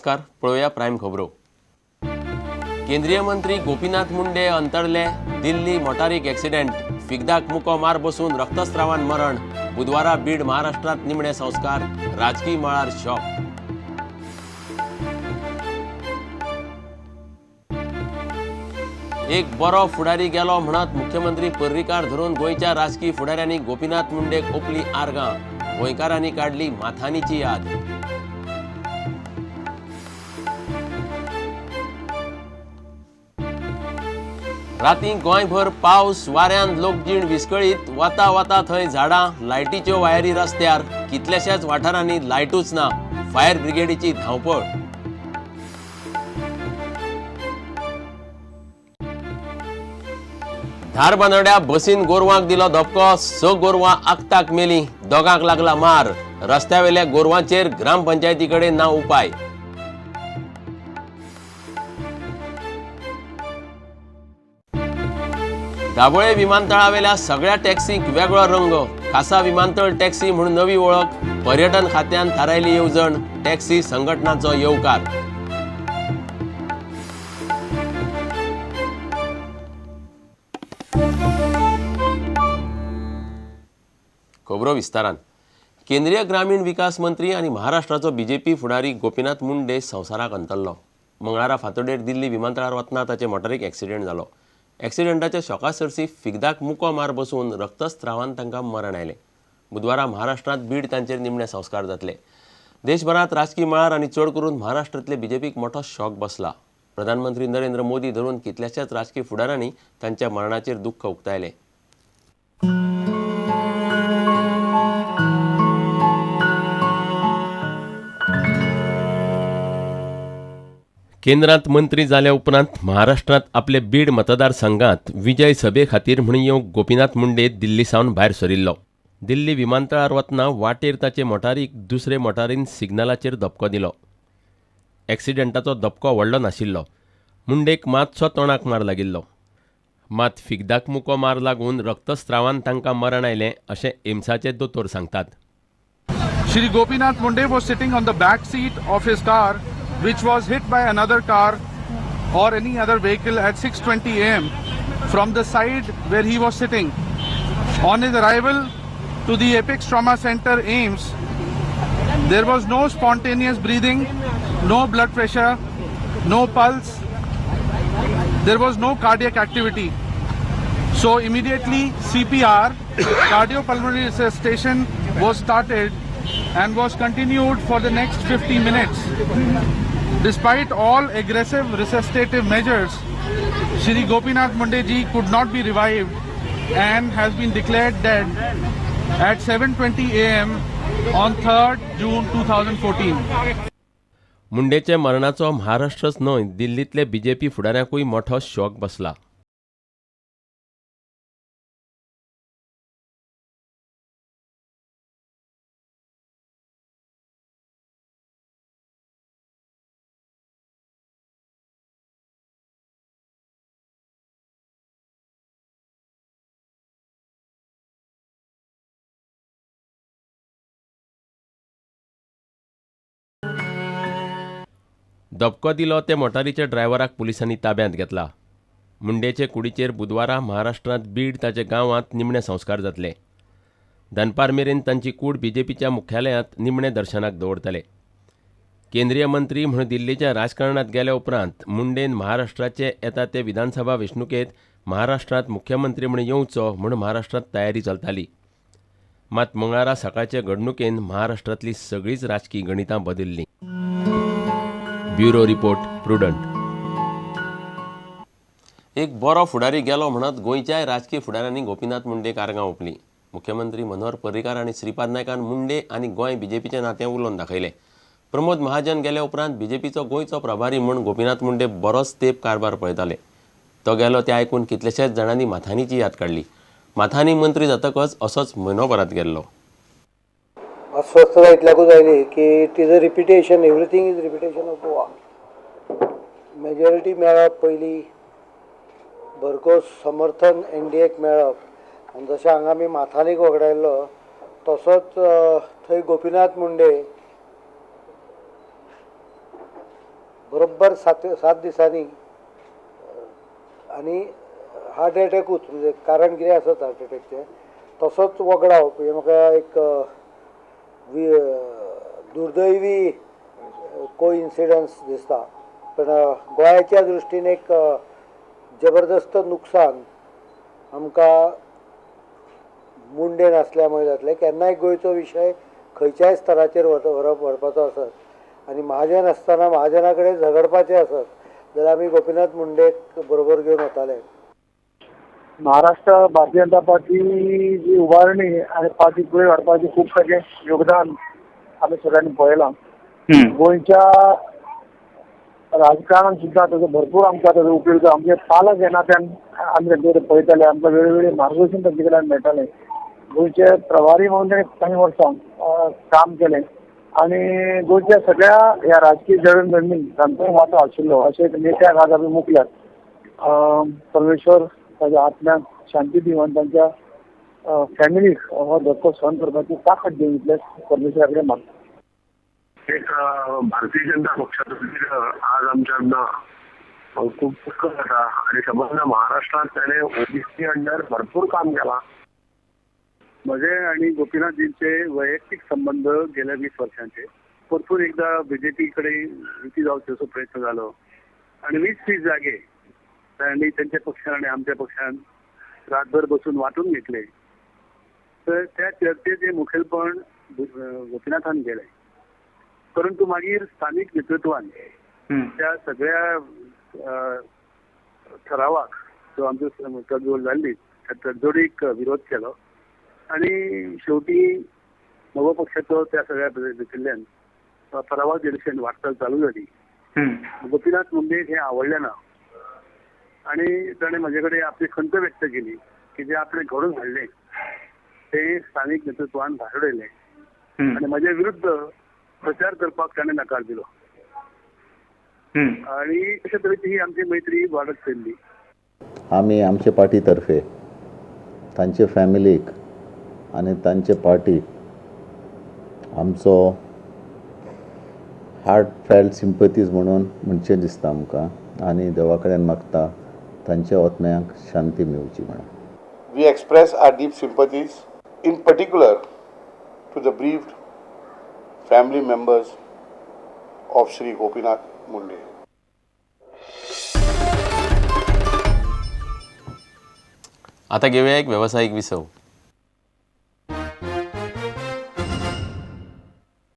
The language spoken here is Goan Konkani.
नमस्कार, पळोवया प्रायम खबरो. केंद्रीय मंत्री गोपीनाथ मुंडे अंतरले. दिल्ली मोटारीक एक्सिडेंट, फिगदाक मुको मार बसून रक्तस्रावान मरण. बुधवारा बीड महाराष्ट्रात निमणे संस्कार. राजकीय मळार शॉक. एक बरो फुडारी गेलो म्हणत मुख्यमंत्री पर्रीकार धरून गोंयच्या राजकीय फुडाऱ्यांनी गोपीनाथ मुंडेक ओपली आर्गां. गोंयकारांनी काडली माथानीची याद. राती गोंयभर पावस, वाऱ्यान लोकजीण विस्कळीत. वता वता थंय झाडां, लायटीच्यो वायरी रस्त्यार. कितल्याशाच वाठारांनी लायटूच ना. फायर ब्रिगेडीची धांवपळ. धारबांदोड्या बसीन गोरवांक दिलो धपको. 6 गोरवां आक्ताक मेली, दोगांक लागला मार. रस्त्यावेल्या गोरवांचेर ग्रामपंचायती कडेन ना उपाय. दाबोळे विमानतळावेल्या सगळ्या टॅक्सींक वेगळो रंग. खासा विमानतळ टॅक्सी म्हूण नवी वळख. पर्यटन खात्यान थारायली येवजण. टॅक्सी संघटनाचो येवकार. खबरो विस्तारान. केंद्रीय ग्रामीण विकास मंत्री आनी महाराष्ट्राचो बीजेपी फुडारी गोपीनाथ मुंडे संवसाराक अंतरलो. मंगळारा फांतोडेर दिल्ली विमानतळार वतना ताचे मोटारीक एक्सिडेंट जालो. एक्सिडेंटाच्या शॉका सरशी फिगदाक मुको मार बसून रक्तस्रावान तांकां मरण आयलें. बुधवारा महाराष्ट्रांत बीड तांचेर निमणे संस्कार जातले. देशभरांत राजकी मळार आनी चड करून महाराष्ट्रांतले बीजेपीक मोठो शॉक बसला. प्रधानमंत्री नरेंद्र मोदी धरून कितल्याशाच राजकी फुडारांनी तांच्या मरणाचेर दुख्ख उक्तायलें. केंद्रांत मंत्री जाल्या उपरांत महाराष्ट्रांत आपले बीड मतदारसंघात विजय सभे खातीर म्हूण येवंक गोपीनाथ मुंडे दिल्ली सावन भायर सरिल्लो. दिल्ली विमानतळार वतना वाटेर ताचे मोटारीक दुसरे मोटारीन सिग्नलाचेर धपको दिलो. एक्सिडेंटाचो धपको व्हडलो नाशिल्लो. मुंडेक मातसो तोंडाक मार लागिल्लो. मात फिगदाक मुको मार लागून रक्तस्रावान तांकां मरण आयलें अशें एम्साचे दोतोर सांगतात. Shri Gopinath Munde was sitting on the back seat of his car, which was hit by another car or any other vehicle at 6:20 a.m. from the side where he was sitting. On his arrival to the Apex Trauma Center, AIIMS, there was no spontaneous breathing, no blood pressure, no pulse, there was no cardiac activity. So immediately CPR, cardiopulmonary resuscitation, was started and was continued for the next 50 minutes. Despite all aggressive resuscitative measures, Shri Gopinath Munde ji could not be revived and has been declared dead at 7:20 a.m. on 3rd June 2014. मुंडेच्या मरणाचो महाराष्ट्रच न्हय, दिल्लींतले बीजेपी फुडाऱ्यांकूय मोठो शॉक बसला. धपको दिलो ते मोटारीच्या ड्रायव्हराक पुलिसांनी ताब्यांत घेतला. मुंडेचे कुडीचेर बुधवारा महाराष्ट्रांत बीड ताच्या गांवांत निमणे संस्कार जातले. दनपार मेरेन तांची कूड बीजेपीच्या मुख्यालयांत निमणे दर्शनाक दवरतले. केंद्रीय मंत्री म्हूण दिल्लीच्या राजकारणांत गेल्या उपरांत मुंडेन महाराष्ट्राचे येता ते विधानसभा वेंचणुकेंत महाराष्ट्रांत मुख्यमंत्री म्हूण येवचो म्हूण महाराष्ट्रांत तयारी चलताली. मात मंगळारा सकाळचे घडणुकेन महाराष्ट्रांतली सगळींच राजकी गणितां बदल्लीं. Bureau report, Prudent. एक बरो फुडारी गेलो म्हणत गोंयच्याय राजकी फुडाऱ्यांनी गोपीनाथ मुंडेक आर्गां ओंपलीं. मुख्यमंत्री मनोहर पर्रीकार आनी श्रीपाद नायकान मुंडे आनी गोंय बीजेपीचें नातें उलोवन दाखयलें. प्रमोद महाजन गेल्या उपरांत बीजेपीचो गोंयचो प्रभारी म्हूण गोपीनाथ मुंडे बरोच तेंप कारभार पळयताले. तो गेलो तें आयकून कितल्याशाच जाणांनी माथानीची याद काडली. माथानी मंत्री जातकच असोच म्हयनोभरांत गेल्लो. अस्वस्थता इतल्याकूच आयली की it is a repetition, everything is repetition of Goa. Majority मेळप पयलीं, भरघोस समर्थन एनडीएक मेळप आनी जशें हांगा आमी माथानीक वगडायल्लो तसोच थंय गोपीनाथ मुंडे बरोबर 7 दिसांनी आनी हार्ट एटॅकूच, म्हणजे कारण कितें आसत हार्ट एटॅकचें तसोच वगडावप हें म्हाका एक दुर्दैवी कोइन्सिडन्स दिसता. पण गोंयाच्या दृश्टीन एक जबरदस्त नुकसान आमकां मुंडे नासल्या मुळे जातलें. केन्नाय गोंयचो विशय खंयच्याय स्तराचेर व्हरपाचो आसत आनी महाजन आसतना महाजना कडेन झगडपाचें आसत जाल्यार आमी गोपीनाथ मुंडेक बरोबर घेवन वताले. महाराष्ट्र भारतीय जनता पार्टी जी उबारणी आनी पार्टी फुडें व्हरपाचें खूब ताचें योगदान आमी सगळ्यांनी पळयलां. गोंयच्या राजकारणान सुद्दां ताजो भरपूर आमकां ताजो उपयोग जाता. आमचे पालक ह्या नात्यान आमी तांचे कडेन पळयताले, आमकां वेळोवेळी मार्गदर्शन तांचे कडल्यान मेळटालें. गोंयचे प्रभारी म्हणून ताणें कांय वर्सां काम केलें आनी गोंयच्या सगळ्या ह्या राजकीय जडणघडणीक तांचो वांटो आशिल्लो अशें एक नेत्याक आज आमी मुकल्यात. परमेश्वर ताच्या आत्म्याक शांती दिवन आनी तांच्या फॅमिलीक हो धक्को सहन करपाची ताकद दिवन इतलेंच परमेश्वरा कडेन मागता. एक भारतीय जनता पक्षाचो लिडर आज आमच्या ना खूब दुख्ख जाता आनी संबंद महाराष्ट्रांत ताणें ओबीसी अंडर भरपूर काम केलां. म्हजे आनी गोपीनाथजींचे वैयक्तीक संबंध गेल्या 20 वर्सांचे. परतून एकदा बीजेपी कडेन युती जावचो असो प्रयत्न जालो आनी 20-30 जागे तांणी त्यांच्या पक्षान आनी आमच्या पक्षान रातभर बसून वांटून घेतले. तर त्या चर्चेचे मुखेलपण गोपीनाथान केलें, परंतु मागीर स्थानीक नेतृत्वान त्या सगळ्या ठरावाक जो आमच्यो तडजोड जाल्ली त्या तडजोडीक विरोध केलो आनी शेवटी नवो पक्षाचो त्या सगळ्या भितरल्यान परावा दिशेन वाटचाल चालू जाली. गोपीनाथ मुंडे हे आवडले ना आनी ताणें म्हजे कडेन आपली खंत व्यक्त केली की जे आपणें घडोवन हाडलें ते स्थानीक नेतृत्वान भायर उडयलें आनी म्हजे विरुद्ध प्रचार करपाक ताणें नकार दिलो आनी अशे तरेची ही आमची मैत्री वाडत चल्ली. आमी आमचे पार्टी तर्फे तांचे फॅमिलीक आनी तांचे पार्टीक आमचो हार्ट फेल्ट सिंपतीज म्हणून म्हणचें दिसता आमकां आनी देवा कडेन मागता तांच्या आत्म्याक शांती मेळची म्हणून. We express our deep sympathies, in particular to the bereaved family members of Shri Gopinath Munde. आता घेऊया एक व्यावसायिक विसव.